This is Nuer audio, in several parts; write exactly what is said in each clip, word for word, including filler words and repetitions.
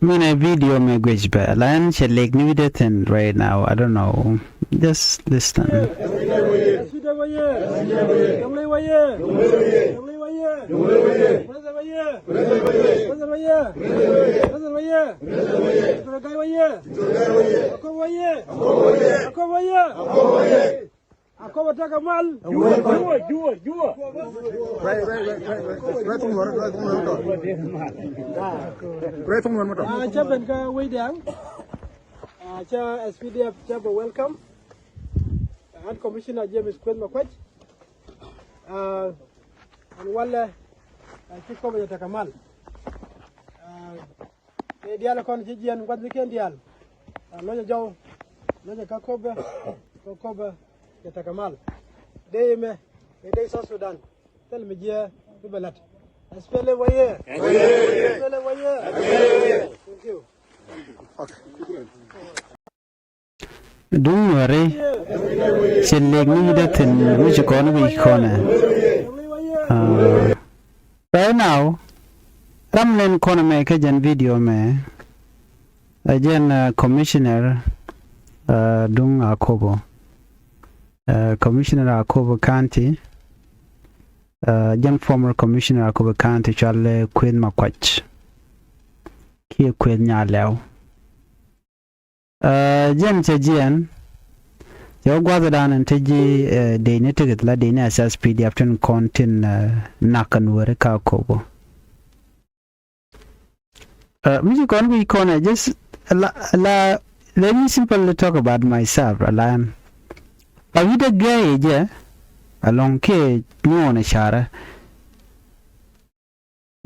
Mɛnɛ video mɛ guic bɛ la ɛn cɛ lek ni wi̱dɛ thin right now. I don't know. Just listen. Akobo tekɛ mal. Juwa, juwa, juwa. Rɛy, rɛy, rɛy, rɛy, rɛy. Rɛy thum nuɔr, rɛy thum nuɔr mɛ tɔ. Rɛy thum nuɔr mɛ tɔ. Ah, cä ben kä wec diaal. Ah, cä S P D F cä bɛ welcome. Ah, and Commissioner James Kueth Makuac. Ah, and walɛ, ah, ci Akobo jɛ tekɛ mal. Ah, Kɛ diaal kɔn ci jiɛn gua̱thnikiɛn diaal. Ah, luɔ̱cɛ jɔw, luɔ̱cɛ kä Akobo, kä Akobo kɛ tekɛ mal. Dee mɛ, kɛ dee South Sudan. Thil mi jiɛ mi bɛ la̱t. S P L A wayɛ. S P L A wayɛ. Thank you. Duŋ nuɔri ci lek ni wi̱dɛ thin mi ci kɔn wi̱c kɔnɛ. Ah, right now, ram nen kɔn mɛ kä jɛn video mɛ, ɛ jɛn, ah, commissioner, ah, duŋ Akobo. Ah, commissioner Akobo County, ah, jɛn former commissioner Akobo County cɔalɛ Kueth Makuac. Kiɛ Kueth Nyalɛw. Ah, jɛn cɛ jiɛn, cɛ wä gua̱thdan in te ji̱, eh, dee ni tikit la dee ni S S P D F tin kɔn tin, eh, nak kɛ nuɔri kä Akobo. Ah, mi ci kɔn wi̱c kɔn ɛ, just la, la, let me simply talk about myself, Alan. A wi̱dɛ gɛy jɛ, alɔŋ kiɛ nyuɔn ɛ carɛ.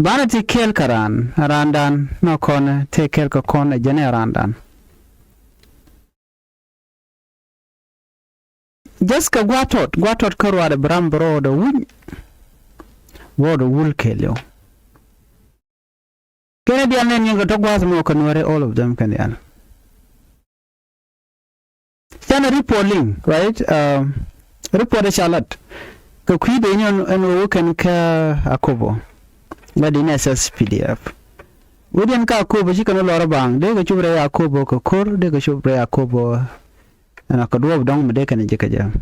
Banɛ ti kɛɛl kɛ raan, raandan, nɔ kɔn, ti kɛɛl kɛ kɔn, ɛ jɛn ɛ raandan. Just kɛ gua̱a̱t tɔt, gua̱a̱t tɔt kä ruaadɛ bi ram bi rɔɔdɛ wuny. Rɔɔdɛ wul kɛɛliw. Kɛn diaal nɛn yɛn kɛ tɔ gua̱a̱th mɔ kɛ nuɔri all of them kɛn diaal. Canɛ report liŋ, right? Um, report ɛ ca lat. Kɛ kui̱ dee nyɔn ɛn ɣöö kɛn kä Akobo. La dee ni S S P D F. Wediɛn kä Akobo ci kɛn lɔr baŋ. Dee kɛ cop rɛy Akobo kɛ ko̱r, dee kɛ cop rɛy Akobo. Ɛn a kɛ duɔɔp dɔ̱ŋ mi dee kɛn ji̱ kɛ jɛ.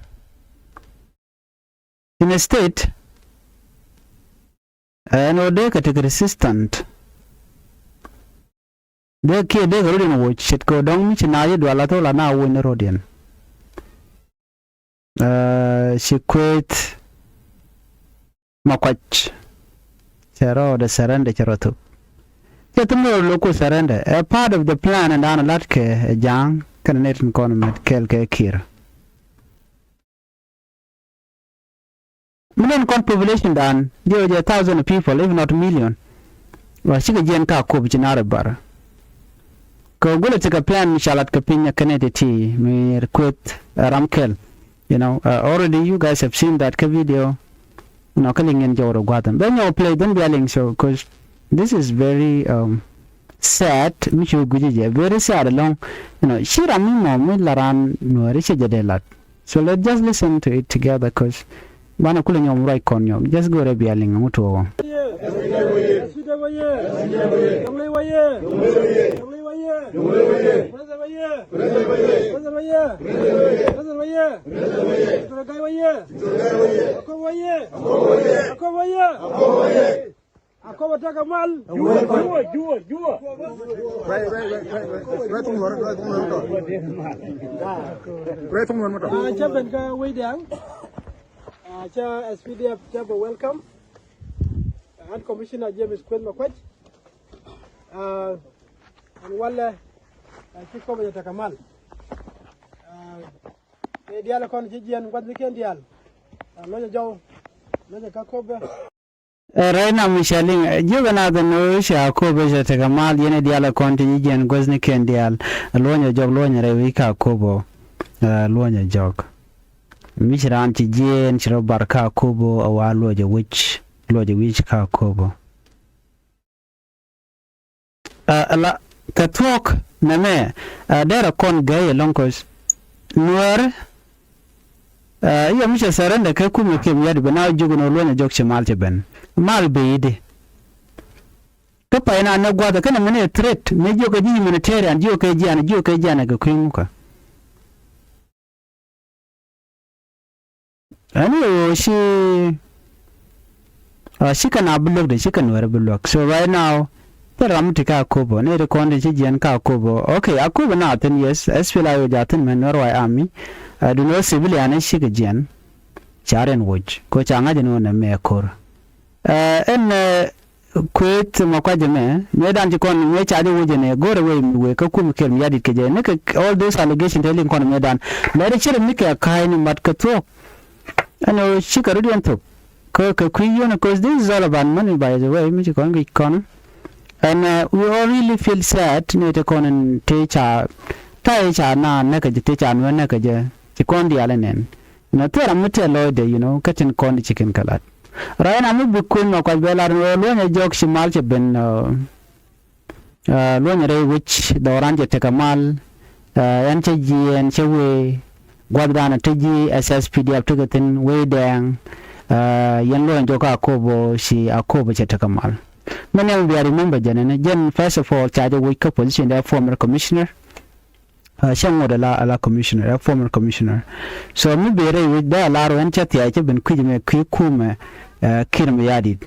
In a state, ɛn ɣöö dee kɛ tek resistant. Dee kiɛ dee kɛ rodiɛn woc ce̱tkɛ dɔ̱ŋ mi ci naath i̱ dual a thol a na woc ni rodiɛn. Ɛ, ci Kueth Makuac cɛ rɔɔdɛ surrender cɛ rɔ thop. Cɛ thim rɔ lo̱k ku surrender. Ɛ part of the plan ɛn da̱a̱n lat kɛ ɛ ja̱a̱ŋ kɛnɛ nɛy tin kɔn mɛt kɛɛl kɛ Kiir. Mi nɛn kɔn population dan jɛ wä jɛ thousand of people, if not million. Wa cikɛ jiɛn ka kop ci nar bar. Kɛ gulɛ tikɛ plan mi ca lat kɛ piny kɛnɛ ti ti mi Kueth, eh, ram kɛl. You know, uh, already you guys have seen that kɛ video. You know, kɛ liŋ yɛn jɛ wä rɔ gua̱thɛn. Bɛ nyɛ wä play then bia liŋ so, 'cause this is very, um, sad, mi ci wä gui̱ci jɛ, very sad alɔŋ. You know, ci ram mi mɔ mi la ran nuɔri cɛ jɛ dee lat. So let's just listen to it together, 'cause banɛ kulɛ nyɔm ruac kɔn nyɔm. Just go rɛ bia liŋ ŋut wä wä. Akobo tekɛ mal. Juwa, juwa, juwa. Rɛy, rɛy, rɛy, rɛy, rɛy, rɛy thum nuɔr, rɛy thum nuɔr mɛ tɔ. Rɛy thum nuɔr mɛ tɔ. Ah, cä ben kä wec diaal. Ah, cä S P D F cä bɛ welcome. Ah, and Commissioner James Kueth Makuac. Ah, and walɛ, ah, ci Akobo jɛ tekɛ mal. Ah, kɛ diaal kɔn ci jiɛn gua̱thnikiɛn diaal. Ah, luɔcɛ jɔw, luɔcɛ kä Akobo. Ɛ, right now mi ca liŋ, ɛ, jiök ɛn a dhɛ no̱o̱ ca Akobo cɛ tekɛ mal, yɛn ɛ diaal ɛ kɔn ti ji̱ jiɛn guäthnikiɛn diaal. Ɛ, luɔ̱nyɛ jɔk, luɔ̱nyɛ rɛy wi̱c kä Akobo. Ɛ, luɔ̱nyɛ jɔk. Mi ci raan ci jiɛɛn ci rɔ bar kä Akobo, ɛ wa luɔ̱cɛ wi̱c, luɔ̱cɛ wi̱c kä Akobo. Ɛ, ala kɛ thuɔ̱k nɛmɛ, ɛ, derɛ kɔn gɛy ɛlɔ̱ŋ kɔc. Nuäär, ɛ, i̱ yɛ mi cɛ surrender kɛ kumɛ kiɛ mi yat ben a jiök ni luɔ̱nyɛ jɔk ci mal cɛ ben. Mal ben i̱di. Kä pay na nɛ gua̱th ɛ kɛnɛ mɛn ɛ threat mi jiök kɛ ji̱ humanitarian, jiök kɛ jian, jiök kɛ jian ɛ kɛ kui̱ ŋukä. Ɛn ɣöö ci, ah, ci kɛn a bi luäk de, ci kɛn wɛr bi luäk. So right now, thil ram ti ka Akobo, ni ti kɔn ti ci jiɛn ka Akobo. Okay, Akobo na thin, yes, S P L A I O ja thin mɛn Nuer White Army. Ah, duno civilian ni ci kɛ jiɛn. Ca riɛn woc, ko ca ŋa̱c ni wä nɛ mɛ ko̱r. Ah, ɛn, eh, Kueth mɛ kuacä mɛ, mëë dan ci kɔn mëë ca jɛ wecɛ nɛ go̱rɛ wei mi wee kä kum Kiir Mayardit kɛ jɛ. Ni kɛ all those allegation te liŋ kɔn mëë dan. Lɛ di cirɛ mi kɛ ka̱a̱c ni mat kɛ thuɔ̱k. Ɛn ɣöö cikɛ rut yɛn thok. Kɛ, kɛ kui̱ yio̱n, 'cause this is all about money, by the way, mi ci kɔn guic kɔn. And, uh, we all really feel sad ni te kɔn in te ca, ta̱yɛ ca na näkɛ jɛ, te ca nuɛ näkɛ jɛ. Ci kɔn diaal in nɛn. Nɔ thil ram mi tɛth lɔcdɛ, you know, kä tin kɔn di ci kɛn kɛ lat. Rɔy na mi bi kuël mɛ kuac bɛ lat ni ɣöö luɔ̱nyɛ jɔk ci mal cɛ ben, uh, uh, luɔ̱nyɛ rɛy wec dhɔran cɛ tekɛ mal, uh, ɛn cɛ jiɛɛn cɛ wee gua̱thdan a te ji̱ S S P D F tekɛ thi̱n wee dɛɛŋ, uh, yɛn luɔ̱nyɛ jɔk Akobo ci Akobo cɛ tekɛ mal. Mɛ ni mi bia remember jɛn ɛn jɛn first of all ca jɛ wec kä position dɛ former commissioner. Uh, cä ŋot ala, ala commissioner, a former commissioner. So mi bee rɛy wec bɛ a lar wɛn cä thia̱a̱c cä ben kui̱c mɛ kui̱ kumɛ, uh, Kiir Mayardit.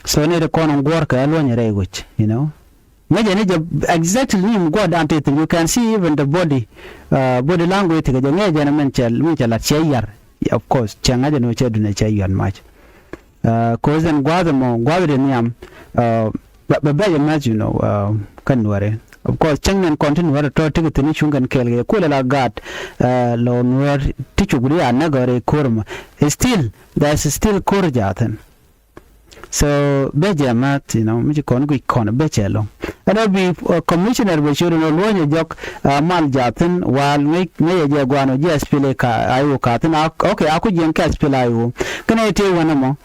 So ni ri kɔn in guɔ̱r kɛ a luɔ̱nyɛ rɛy wec, you know. Ŋäcɛ ni jɛ exactly ni mi guɔ̱r dan ti thin, you can see even the body, uh, body language ti kɛ jɛ ŋäcɛ ni min cɛ, min cɛ lat cɛ yar. Of course, cɛ ŋa̱c ɛn ɣöö cɛ duundɛ cɛ yuan mac. Uh, 'cause ɛn gua̱a̱th ɛmɔ, gua̱a̱th de nhiam, uh, bɛ, bɛ, bɛ jɛ ma̱th, you know, uh, kä Nuäri. Of course, cäŋ nɛn kɔn ti Nuäri tɔ̱ tekɛ thi̱n i̱ cuŋ kɛn kɛɛl kɛ kuël ala gaat, uh, lɔ Nuäär ti cuk di a näk ɣɔr i̱ ko̱r ɛmɔ. Still, there's still ko̱r jaathin. So bɛ jɛ ma̱th, you know, mi ci kɔn guic kɔn bɛ cɛ lo̱ŋ. Ɛn ɔ bi, uh, commissioner bɛ ciöt ɛn ɔ luɔ̱nyɛ jɔk, uh, mal jaathin wal ŋäc, ŋäc ɛ jɛ guan ɔ ji̱ S P L A I O ka, I O ka thin, a, okay, a ku jiɛn kɛ S P L A I O. Kɛn ɛ tëë wän ɛmɔ,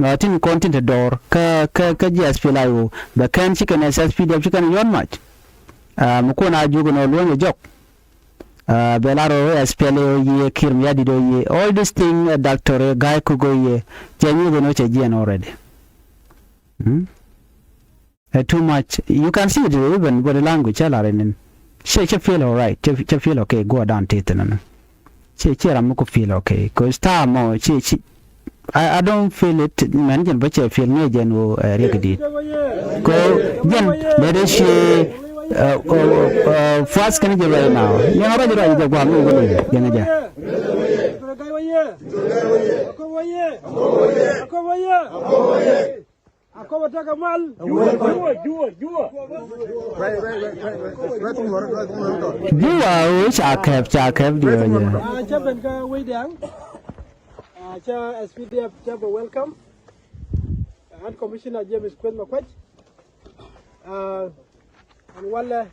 uh, tin kɔn tin te dɔɔr kä, kä, kä ji̱ S P L A I O bɛ kɛn ci kɛn S S P D F ci kɛn yɔ̱n mac. Uh, mi kun a jiök ɛn ɔ luɔ̱nyɛ jɔk. Uh, bɛ lar ɔ S P L A ɔ yie, Kiir Mayardit ɔ yie. All this thing, uh, Doctor Gai Kok ɔ yie. Cɛ nyuth ɛn ɔ cɛ jiɛn already. Hmm? Uh, too much. You can see it even body language cɛ lar ɛn. Cɛ, cɛ feel alright. Cɛ, cɛ feel okay. Go down ti thin ɛn. Cɛ, cɛ ram mi ku feel okay. 'Cause time ɔ cɛ, cɛ, I, I don't feel it. Mɛn jɛn bä cɛ feel ŋi̱i̱c jɛn ɣöö, eh, riɛk di̱i̱t. Ko jɛn lɛ dee cie, eh, eh, eh, fuath kɛn jɛ right now. Nyɛŋ rɔc rɔc jɛ gua̱a̱m ni wä leny jɛŋ jɛ. Akobo tekɛ mal. Jua, jua, jua. Jua, ɣöö ca kɛp, ca kɛp diɔ̱ɔ̱nyɛ. Ah, cä ben kä wecdan. Ah, cä S P D F cä bɛ welcome. Ah, ɛn Commissioner James Kueth Makuac. Ah, ɛn walɛ,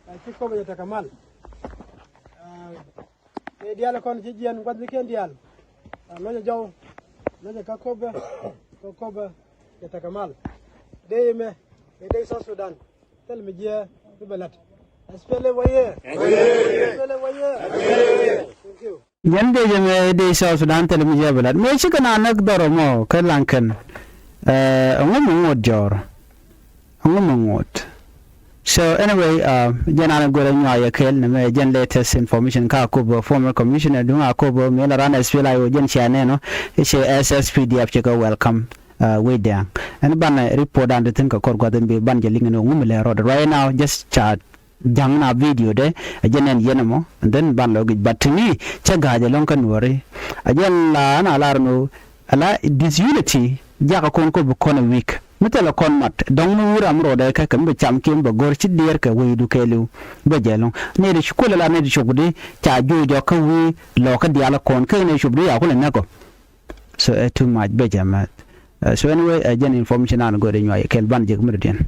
ah, ci Akobo cɛ tekɛ mal. Ah, ni diaal kɔn ci jiɛn gua̱thnikiɛn diaal. Ah, luɔ̱nyɛ jɔw, luɔ̱nyɛ kä Akobo, kä Akobo cɛ tekɛ mal. Dee mɛ, ni dee South Sudan. Thil mi jiɛ mi bɛ la̱t. S P L A wayɛ. S P L A wayɛ. Thank you. Yɛn dee jɛ mɛ dee South Sudan thil mi jiɛ bɛ la̱t. Mëë cikɛ na näk dhɔr ɛmɔ kä Laŋkɛn. Eh, ɛŋu mi ŋot jɔɔr? Ɛŋu mi ŋot? So anyway, uh, jɛn an go̱rɛ nyuak yɛ kɛɛl ni mɛ jɛn latest information kä Akobo, former commissioner duŋ Akobo, mëë la ran S P L A I O jɛn cia nɛn ɔ, i̱ cɛ S S P D F cikɛ welcome. Uh, wecdan ɛn banɛ report an ti thi̱n kɛ kɔr gua̱th in bi ban jɛ liŋ in ŋu mi lɛ rɔɔd right now, just ca ja̱ŋ na video dɛ ɛ jɛ nɛn yɛn ɛmɔ, and then ban lɔ gic, but ti ni cɛ ga̱a̱c ɛlɔ̱ŋ kä Nuɔ̱ri. Ɛ jɛn la ɛn a lar ɛn ɣöö ala disunity jakä kɔn kɔ bi kɔn ɛ weak. Mi thilɛ kɔn mat dɔ̱ŋ mi wur am rɔɔdɛ kɛ kɛ mi bɛ cam kiɛ mi bɛ go̱r ci diɛɛr kɛ wecdu kɛɛliw bɛ jɛ ɛlɔ̱ŋ. Nɛy ti ci kuël ala nɛy ti cop di ca jo̱o̱c jɔk kä wi̱i̱ lɔɔkä diaal kɔn kä nɛy cop di ya kulɛ näk ɔ. So ɛ too much bɛ jɛ mɛth. Uh, so anyway, ɛ jɛn information an go̱o̱rɛ nyuay kɛl ban jek mɛrɛ diɛn.